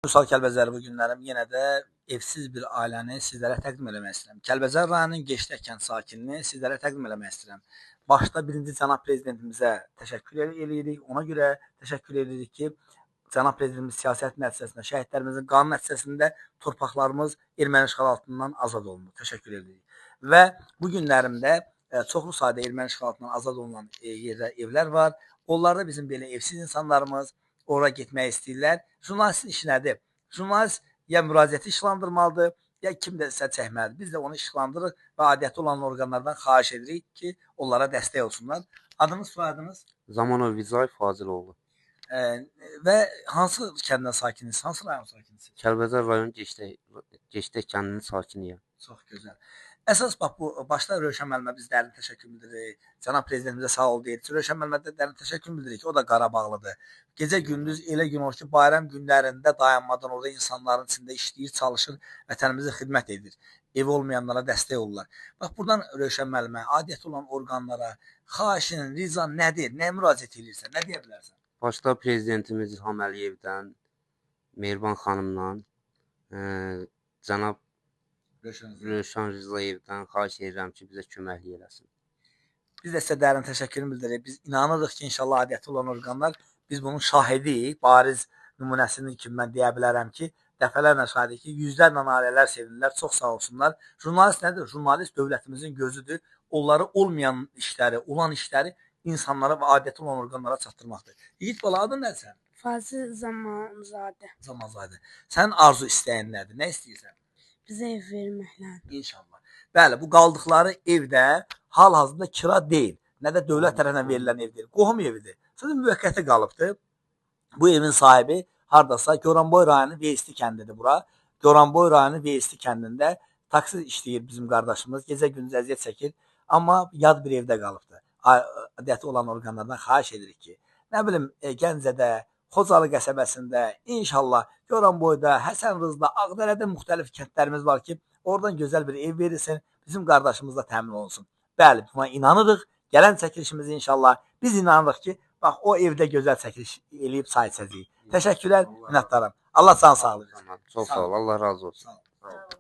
Vüsal Kəlbəcəri bu günlərim yenə də evsiz bir ailəni sizlərə təqdim eləmək istəyirəm. Kəlbəcər rayonunun Geçdək kənd sakinini sizlərə təqdim eləmək istəyirəm. Başda birinci cənab prezidentimizə təşəkkür eləyirik. Ona görə təşəkkür edirik ki, cənab prezidentimiz siyasət nəticəsində, şəhidlərimizin qanı nəticəsində torpaqlarımız erməni işğalı altından azad olundu. Təşəkkür edirik. Və bu günlərimdə çoxlu sayda erməni işğalı altından azad olunan yerdə evlər var. Onlarda bizim belə evsiz insanlarımız ora getmək istəyirlər. Jurnalistin işi nədir? Jurnalist ya müraciəti işıqlandırmalıdır, ya kimdəsə çəkməlidir. Biz də onu işıqlandırırıq və aidiyyəti olan orqanlardan xahiş edirik ki, onlara dəstək olsunlar. Adınız, soyadınız? Zamanov Vizay Fazıloğlu. Və hansı kəndin sakinisiniz? Hansı rayon sakinisiniz? Kəlbəcər rayon Geçdək kəndinin sakiniyəm. Çox gözəl. Əsas bax bu başda Rövşən müəllimə biz dərin təşəkkür bildiririk. Cənab prezidentimizə sağ ol deyirik. Rövşən müəllimə də dərin təşəkkür bildiririk ki, o da Qarabağlıdır. Gecə gündüz elə gün olur ki, bayram günlərində dayanmadan orada insanların içində işləyir, çalışır, vətənimizə xidmət edir. Evi olmayanlara dəstək olurlar. Bax buradan Rövşən müəllimə, aidiyyəti olan orqanlara xahişin, rizan nədir? Nəyə müraciət edirsən? Nə deyə bilərsən? Başda prezidentimiz İlham Əliyevdən, Mehriban xanımdan, cənab Rövşən Rzayevdən xahiş edirəm ki, bizə köməklik eləsin. Biz də sizə dərin təşəkkürünü bildiririk. Biz inanırıq ki, inşallah aidiyyəti olan orqanlar, biz bunun şahidiyik. Bariz nümunəsini kimi mən deyə bilərəm ki, dəfələrlə şahidik ki, yüzlərlə ailələr sevinirlər, çox sağ olsunlar. Jurnalist nədir? Jurnalist dövlətimizin gözüdür. Onları olmayan işləri, olan işləri insanlara və aidiyyəti olan orqanlara çatdırmaqdır. Yiğit bala, adın nədir sənin? Fazıl Zamanzadə. Zamanzadə. Sənin arzu istəyin nədir? Nə istəyirsən? Bizə ev verməklə. İnşallah. Bəli, bu qaldıqları evdə hal-hazırda kira deyil, nə də dövlət tərəfindən verilən ev deyil. Qohum evidir. Sadəcə müvəqqəti qalıbdır. Bu evin sahibi hardasa Goranboy rayonu Veysli kəndidir bura. Goranboy rayonu Veysli kəndində taksi işləyir bizim qardaşımız. Gecə-gündüz əziyyət çəkir, amma yad bir evdə qalıbdır. Aidiyyəti olan orqanlardan xahiş edirik ki, nə bilim Gəncədə, Xocalı qəsəbəsində, inşallah Goranboyda, Həsənrızda, Ağdərədə müxtəlif kəndlərimiz var ki, oradan gözəl bir ev verilsin, bizim qardaşımız da təmin olunsun. Bəli, buna inanırıq. Gələn çəkilişimizi inşallah biz inanırıq ki, bax o evdə gözəl çəkiliş eləyib çay içəcəyik. Təşəkkürlər, minnətdaram. Allah can sağlığı versin. Çox sağ ol, Allah razı olsun. Sağ ol.